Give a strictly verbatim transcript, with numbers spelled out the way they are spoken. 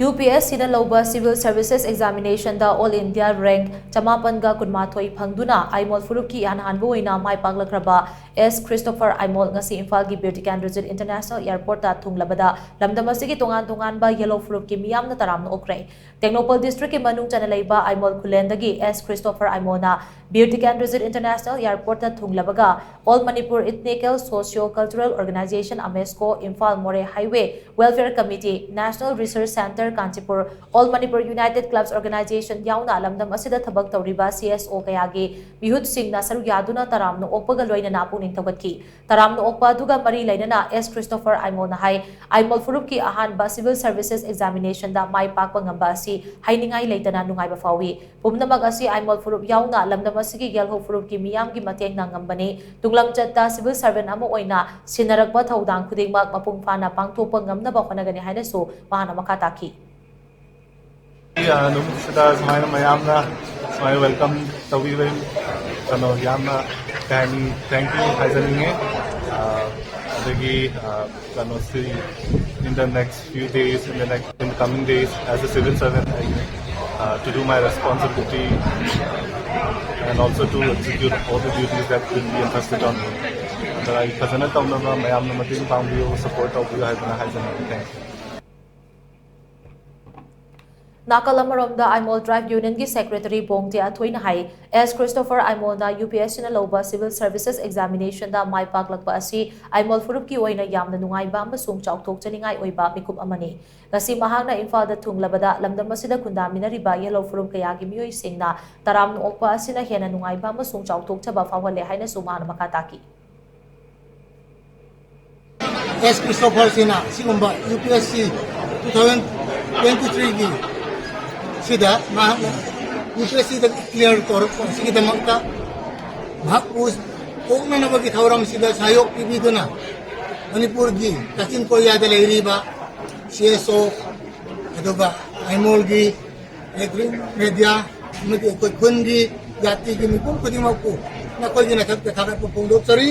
UPSCꯅ ꯂꯧꯕ Civil Services Examinationꯗ All India Rank ꯆꯃꯥꯄꯟꯒ ꯀꯨꯟꯃꯥꯊꯣꯏ ꯐꯪꯗꯨꯅ ꯑꯥꯏꯃꯣꯜ ꯐꯨꯔꯨꯞꯀꯤ ꯏꯍꯥꯟ ꯍꯥꯟꯕ ꯑꯣꯏꯅ ꯃꯥꯏ ꯄꯥꯛꯂꯛꯈ꯭ꯔꯕ S Christopher ꯑꯥꯏꯃꯣꯜ ꯉꯁꯤ ꯏꯝꯐꯥꯜꯒꯤ ꯕꯤꯔ ꯇꯤꯀꯦꯟꯗ꯭ꯔꯖꯤꯠ International Airportꯇ ꯊꯨꯡꯂꯕꯗ ꯂꯝꯗꯝ ꯑꯁꯤꯒꯤ ꯇꯣꯉꯥꯟ ꯇꯣꯉꯥꯟꯕ ꯌꯦꯜꯍꯧ ꯐꯨꯔꯨꯞꯀꯤ ꯃꯤꯌꯥꯝꯅ ꯇꯔꯥꯝꯅ ꯑꯣꯛꯈ꯭ꯔꯦ꯫ ꯇꯦꯡꯅꯧꯄꯜ districtꯀꯤ ꯃꯅꯨꯡ ꯆꯟꯅ ꯂꯩꯕ Aimol ꯈꯨꯂꯦꯟꯗꯒꯤ S Christopher ꯑꯥꯏꯃꯣꯜꯅ Bir Tikendrajit International Airportꯇ ꯊꯨꯡꯂꯕꯒ All Manipur Ethnical Socio Cultural Organization, AMESCO, Imphal Moreh Highway Welfare Committee, National Research Centre Kanchipur, All Manipur United Clubs Organization ꯌꯥꯎꯅ ꯂꯝꯗꯝ ꯑꯁꯤꯗ ꯊꯕꯛ ꯇꯧꯔꯤꯕ CSO ꯀꯌꯥꯒꯤ ꯃꯤꯍꯨꯠꯁꯤꯡꯅ ꯁꯔꯨꯛ ꯌꯥꯗꯨꯅ ꯇꯔꯥꯝꯅ ꯑꯣꯛꯄꯒ ꯂꯣꯏꯅꯅ ꯄꯨꯛꯅꯤꯡ ꯊꯧꯒꯠꯈꯤ꯫ ꯇꯔꯥꯝꯅ ꯑꯣꯛꯄ ꯑꯗꯨꯒ ꯃꯔꯤ ꯂꯩꯅꯅ S Christopher ꯑꯥꯏꯃꯣꯜꯅ ꯍꯥꯏ, ꯑꯥꯏꯃꯣꯜ ꯐꯨꯔꯨꯞꯀꯤ ꯑꯍꯥꯟꯕ Civil Services Examinationꯗ ꯃꯥꯏ ꯄꯥꯛꯄ ꯉꯝꯕ ꯑꯁꯤ ꯍꯥꯏꯅꯤꯡꯉꯥꯏ ꯂꯩꯇꯅ ꯅꯨꯡꯉꯥꯏꯕ ꯐꯥꯎꯏ꯫ ꯄꯨꯝꯅꯃꯛ ꯑꯁꯤ ꯑꯥꯏꯃꯣꯜ ꯐꯨꯔꯨꯞ ꯌꯥꯎꯅ ꯂꯝꯗꯝ ꯑꯁꯤꯒꯤ ꯌꯦꯜꯍꯧ ꯐꯨꯔꯨꯞꯀꯤ ꯃꯤꯌꯥꯝꯒꯤ ꯃꯇꯦꯡꯅ ꯉꯝꯕꯅꯤ꯫ ꯇꯨꯡꯂꯝꯆꯠꯇ civil servant ꯑꯃ ꯑꯣꯏꯅ ꯁꯤꯟꯅꯔꯛꯄ ꯊꯧꯗꯥꯡ ꯈꯨꯗꯤꯡꯃꯛ ꯃꯄꯨꯡ ꯐꯥꯅ ꯄꯥꯡꯊꯣꯛꯄ ꯉꯝꯅꯕ ꯍꯣꯠꯅꯒꯅꯤ ꯍꯥꯏꯅꯁꯨ ꯃꯍꯥꯛꯅ ꯃꯈꯥ ꯇꯥꯈꯤ꯫ ꯑ, ꯅꯨꯃꯤꯠꯁꯤꯗ ꯁꯨꯃꯥꯏꯅ ꯃꯌꯥꯝꯅ ꯁꯨꯃꯥꯏꯅ welcome ꯇꯧꯕꯤꯕ, ꯀꯩꯅꯣ, ꯌꯥꯝꯅ, ꯀꯩ ꯍꯥꯏꯅꯤ, thank you ꯍꯥꯏꯖꯅꯤꯡꯉꯤ꯫ ꯑ, ꯑꯗꯒꯤ, ꯑ, ꯀꯩꯅꯣꯁꯤ, in the next few days, in the next, in the coming days, as a civil servant, I, uh, to do my responsibility and also to execute all the duties that will be entrusted on me. ꯑꯗ ꯑꯩ ꯐꯖꯅ ꯇꯧꯅꯕ ꯃꯌꯥꯝꯅ ꯃꯇꯦꯡ ꯄꯥꯡꯕꯤꯌꯨ, support ꯇꯧꯕꯤꯌꯨ ꯍꯥꯏꯗꯅ ꯍꯥꯏꯖꯅꯤꯡꯉꯤ꯫ Thank you. ꯅꯥꯀꯜ ꯑꯃꯔꯣꯝꯗ ꯑꯥꯏꯃꯣꯜ Tribe Unionꯒꯤ Secretary ꯕꯣꯡꯇꯦ ꯑꯊꯣꯏꯅ ꯍꯥꯏ, S Christopher ꯑꯥꯏꯃꯣꯜꯅ UPSCꯅ ꯂꯧꯕ Civil Services Examinationꯗ ꯃꯥꯏ ꯄꯥꯛꯂꯛꯄ ꯑꯁꯤ ꯑꯥꯏꯃꯣꯜ ꯐꯨꯔꯨꯞꯀꯤ ꯑꯣꯏꯅ ꯌꯥꯝꯅ ꯅꯨꯡꯉꯥꯏꯕ ꯑꯃꯁꯨꯡ ꯆꯥꯎꯊꯣꯛꯆꯅꯤꯡꯉꯥꯏ ꯑꯣꯏꯕ ꯃꯤꯀꯨꯞ ꯑꯃꯅꯤ꯫ ꯉꯁꯤ ꯃꯍꯥꯛꯅ ꯏꯝꯐꯥꯜꯗ ꯊꯨꯡꯂꯕꯗ ꯂꯝꯗꯝ ꯑꯁꯤꯗ ꯈꯨꯟꯗꯥꯃꯤꯟꯅꯔꯤꯕ ꯌꯦꯜꯍꯧ ꯐꯨꯔꯨꯞ ꯀꯌꯥꯒꯤ ꯃꯤꯑꯣꯏꯁꯤꯡꯅ ꯇꯔꯥꯝꯅ ꯑꯣꯛꯄ ꯑꯁꯤꯅ ꯍꯦꯟꯅ ꯅꯨꯡꯉꯥꯏꯕ ꯑꯃꯁꯨꯡ ꯆꯥꯎꯊꯣꯛꯆꯕ ꯐꯥꯎꯍꯜꯂꯦ ꯍꯥꯏꯅꯁꯨ ꯃꯍꯥꯛꯅ ꯃꯈꯥ ꯇꯥꯈꯤ꯫ S Christopherꯁꯤꯅ ꯁꯤꯒꯨꯝꯕ UPSC two thousand twenty threeꯒꯤ ꯁꯤꯗ ꯃꯍꯥꯛꯅ UPSCꯗ clear ꯇꯧꯔꯛꯄ ꯑꯁꯤꯒꯤꯗꯃꯛꯇ ꯃꯍꯥꯛꯄꯨ ꯀꯣꯛꯅꯅꯕꯒꯤ ꯊꯧꯔꯝꯁꯤꯗ ꯁꯍꯌꯣꯒ ꯄꯤꯕꯤꯗꯨꯅ ꯃꯅꯤꯄꯨꯔꯒꯤ ꯀꯛꯆꯤꯡ ꯀꯣꯔꯤꯌꯥꯗ ꯂꯩꯔꯤꯕ CSO ꯑꯗꯨꯒ ꯑꯥꯏꯃꯣꯜꯒꯤ electronic media ꯑꯃꯗꯤ ꯑꯩꯈꯣꯏ ꯈꯨꯟꯒꯤ ꯖꯥꯇꯤꯒꯤ ꯃꯤꯄꯨꯝ ꯈꯨꯗꯤꯡꯃꯛꯄꯨ ꯅꯈꯣꯏꯒꯤ ꯅꯊꯛꯇ ꯊꯥꯒꯠꯄ ꯐꯣꯡꯗꯣꯛꯆꯔꯤ꯫